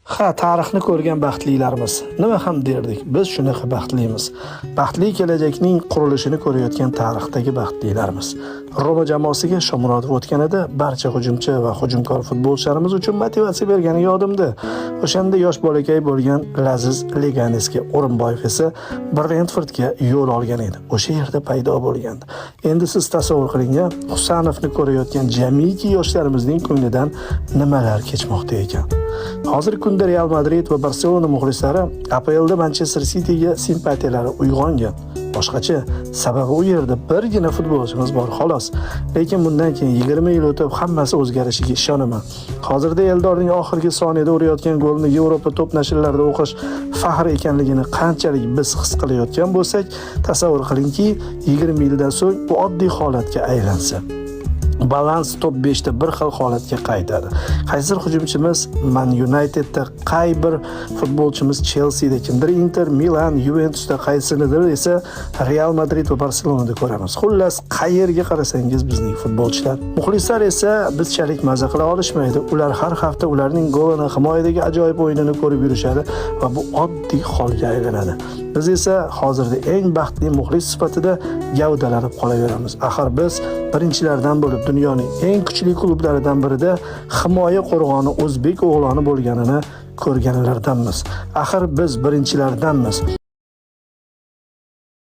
Ha, tarixni ko'rgan baxtlilarmiz. Nima ham derdik, biz shunaqa baxtlimiz. Baxtli kelajakning qurilishini ko'rayotgan tarixdagi baxtlilarmiz. Roma jamoasiga Shomurodov o'tganida barcha hujumchi va hujumkor futbolchilarimiz uchun motivatsiya bergani yodimda. O'shanda yosh bolakay bo'lgan Laziz Leganesga, O'rinboyev esa Brentfordga yo'l olgan edi. O'sha yerda paydo bo'lgandi. Endi siz tasavvur qiling, Husanovni ko'rayotgan jamiki yoshlarimizning ko'nglidan nimalar kechmoqda ekan. Hozirgi kunda Real Madrid va Barselona muxlislari APLda Manchester Cityga simpatiyalari uyg'ongan. Boshqacha, sababi u yerda birgina futbolchimiz bor xolos. Lekin bundan keyin 20 yil o'tib hammasi o'zgarishiga ishonaman. Hozirda Eldorning oxirgi soniyada urayotgan golini Yevropa top nashrlarida o'qish faxr ekanligini qanchalik biz his qilayotgan bo'lsak, tasavvur qilingki, 20 yildan so'ng bu oddiy holatga aylansa. Balans top 5 ta bir xil holatga qaytadi. Qaysidir hujumchimiz Man Unitedda, qay bir futbolchimiz Chelseada, kimdir Inter, Milan, Juventusda, qaysinidir esa Real Madrid va Barselonada ko'ramiz. Xullas, qayerga qarasangiz bizning futbolchilar. Muxlislar esa bizchalik maza qila olishmaydi. Ular har hafta ularning golini, himoyadagi ajoyib o'yinini ko'rib yurishadi va bu oddiy holga aylanadi. Biz esa hozirda eng baxtli muxlis sifatida gavdalanib qolaveramiz. Axir biz birinchilardan bo'lib dunyoning eng kuchli klublaridan birida himoya qo'rg'oni o'zbek o'g'loni bo'lganini ko'rganlardanmiz. Axir biz birinchilardanmiz.